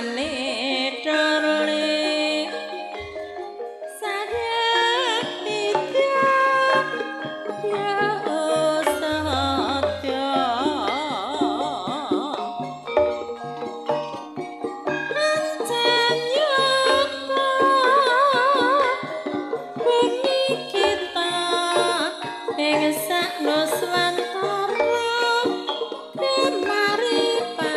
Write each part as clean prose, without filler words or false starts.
Rasane dorle sayang vidya ya satya ancen yoga bumi kita ing saknuswantara kemaripan.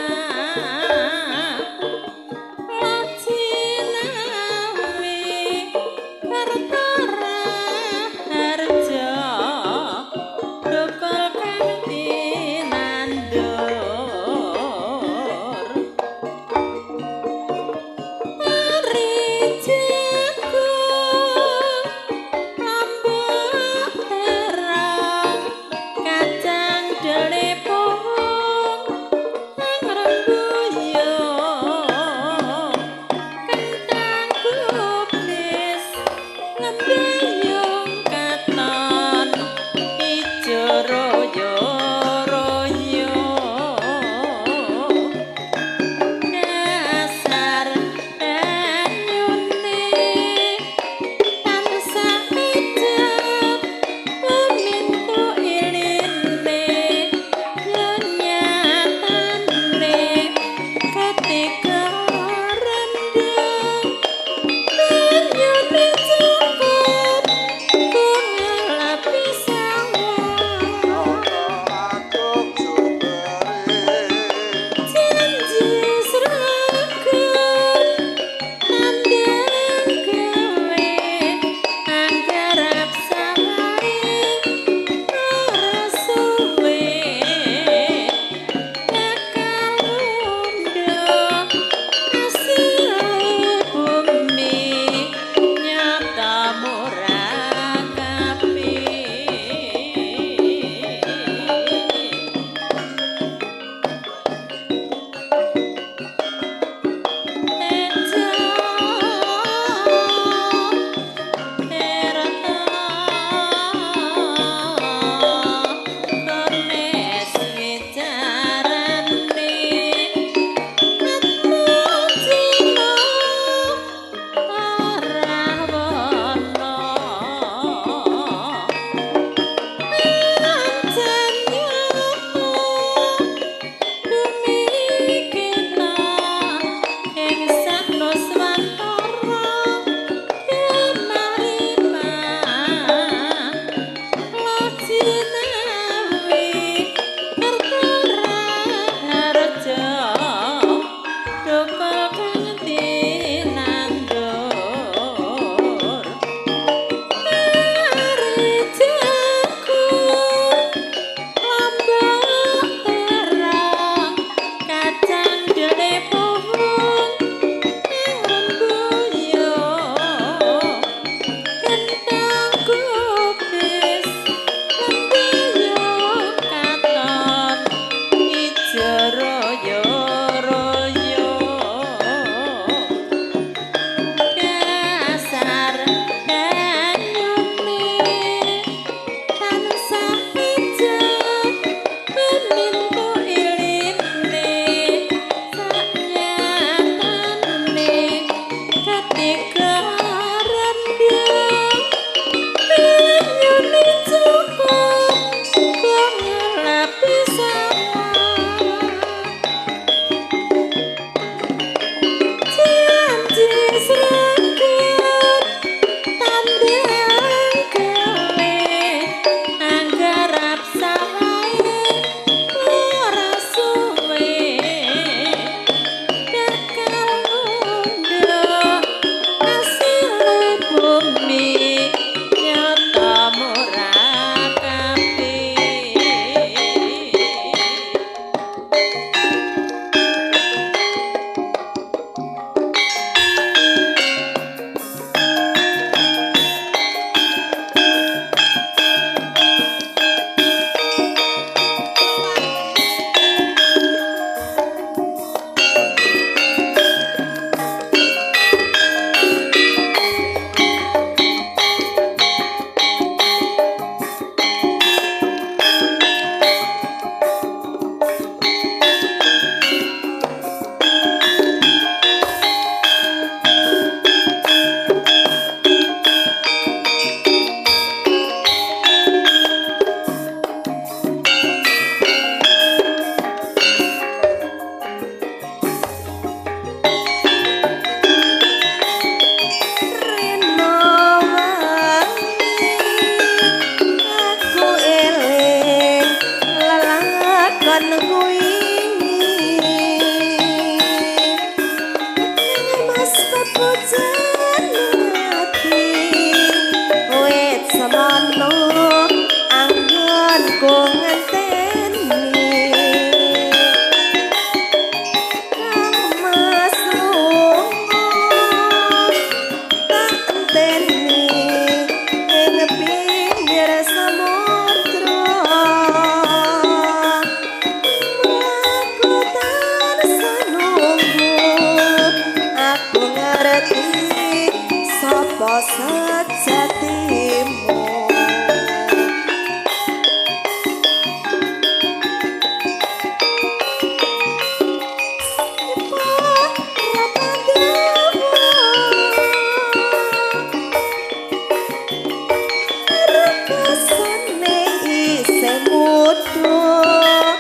muda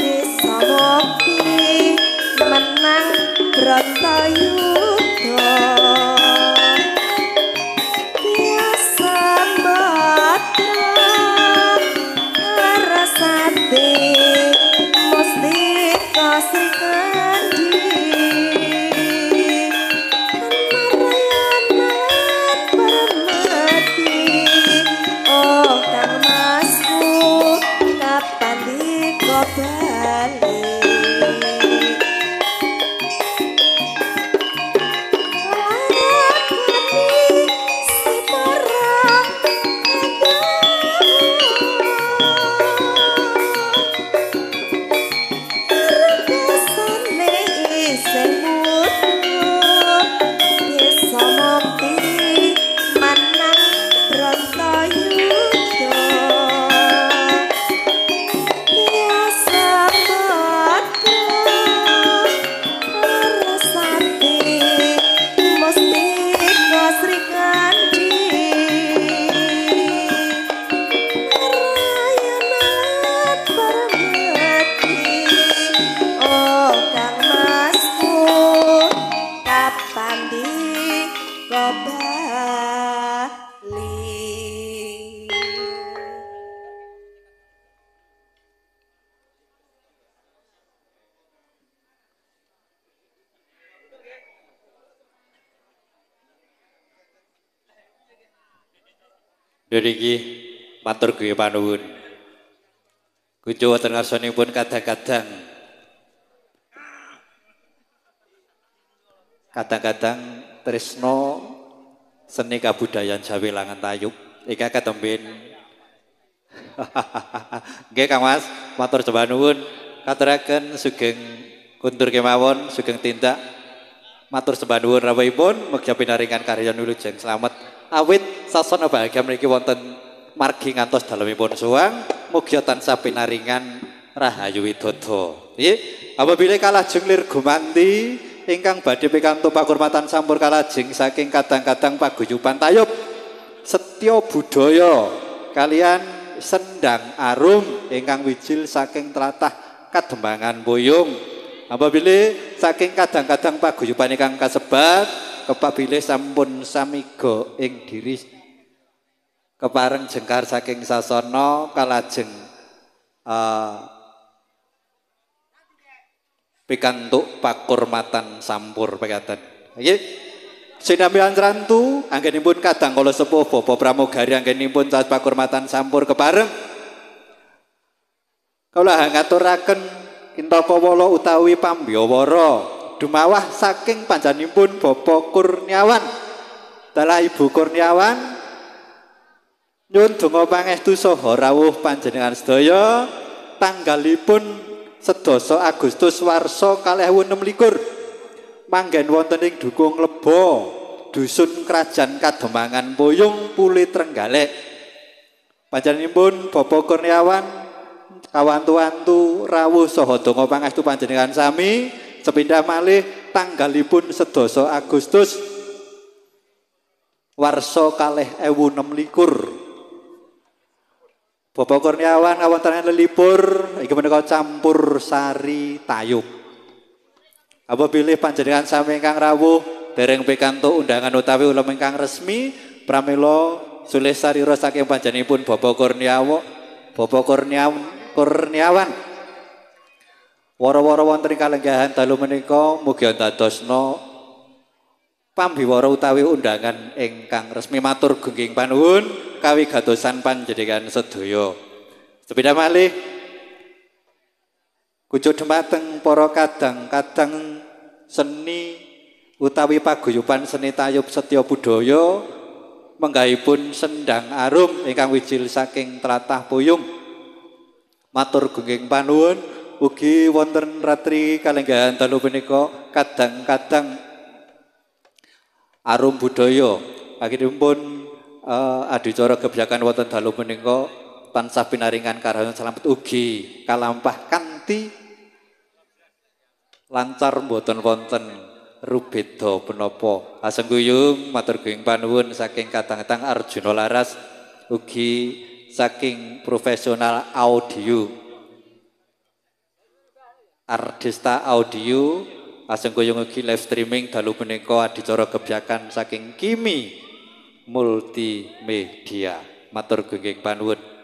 bisa mukti menang Bratayuda biasa matra larasati mustika Sri Kandi Narayana Permati oh Kang Masku kapan diko bali Niki matur guyu panuwun. Kunjo wonten ngarsanipun kadang-kadang kadang-kadang tresno seni kabudayan Jawi langan tayub ika katembin. Nggih Kang Mas, matur sembah nuwun. Katuraken sugeng kundur kemawon, sugeng tindak. Matur sembah nuwun rawuhipun, mugi pinaringan karya wilujeng slamet. Awit sasana bahagia mriki wonten margi ngantos dalemipun suwang, mugi tansah pinaringan rahayu widodo. Nggih, apabila kalajeng lir gumanti ingkang badhe pikantuk pakurmatan sampur kalajeng saking kadang-kadang paguyuban tayub setya budaya kalian Sendang Arum ingkang wijil saking tlatah Kademangan Puyung. Apabila saking kadang-kadang paguyuban ingkang kasebat kepabile sampun samiga ing diri kepareng jengkar saking sasana kalajeng pikantuk pakurmatan sampur pekaten. Nggih. Sinambi rantu anggenipun kadang kala sepuh Bapak Pramugari anggenipun saos pakurmatan sampur kepareng. Kula ngaturaken kinta kawula utawi pambiyawara dumawah saking panjenenganipun Bapak Kurniawan. Dalah Ibu Kurniawan nyuwun donga pangestu saha rawuh panjenengan sedaya tanggalipun 7 Agustus warsa 2026 manggen wonten ing Dukuh Nglebo, Dusun Krajan Kademangan Puyung, Pule Trenggalek. Panjenenganipun Bapak Kurniawan kawantu-wantu rawuh saha donga pangestu panjenengan sami sepindah malih tanggalipun 7 Agustus warsa 2026. Bapak Kurniawan kawontenan lelipur iki menika campur sari tayub. Apabila panjenengan sami ingkang rawuh dereng pikantuk undangan utawi ulem ingkang resmi pramila sulih sarira saking panjenenganipun Bapak Kurniawan, Bapak Kurniawan. Wara-wara wonten ing kalenggahan dalu menika mugi ndadosna pambiwara utawi undangan ingkang resmi. Matur gungging panuwun kawigatosan panjenengan sedaya. Sepindah malih kunjuk dumateng para kadang-kadang seni utawi paguyuban seni tayub setya budaya menggahipun Sendang Arum ingkang wijil saking tlatah Puyung. Matur gungging panuwun ugi wonten ratri kalenggahan dalu punika kadang-kadang arum budaya. Akhiripun adicara gebyakan wonten dalu punika tansah pinaringan karahayon slamet ugi kalampah kanthi lancar mboten wonten rubeda menapa. Asengguyung matur guyung panuwun saking kadang-kadang Arjuna Laras ugi saking profesional audio. Ardista Audio asengkuyung ugi live streaming dalu punika adicara gebyakan saking Kimi Multimedia. Matur gunging panuwun.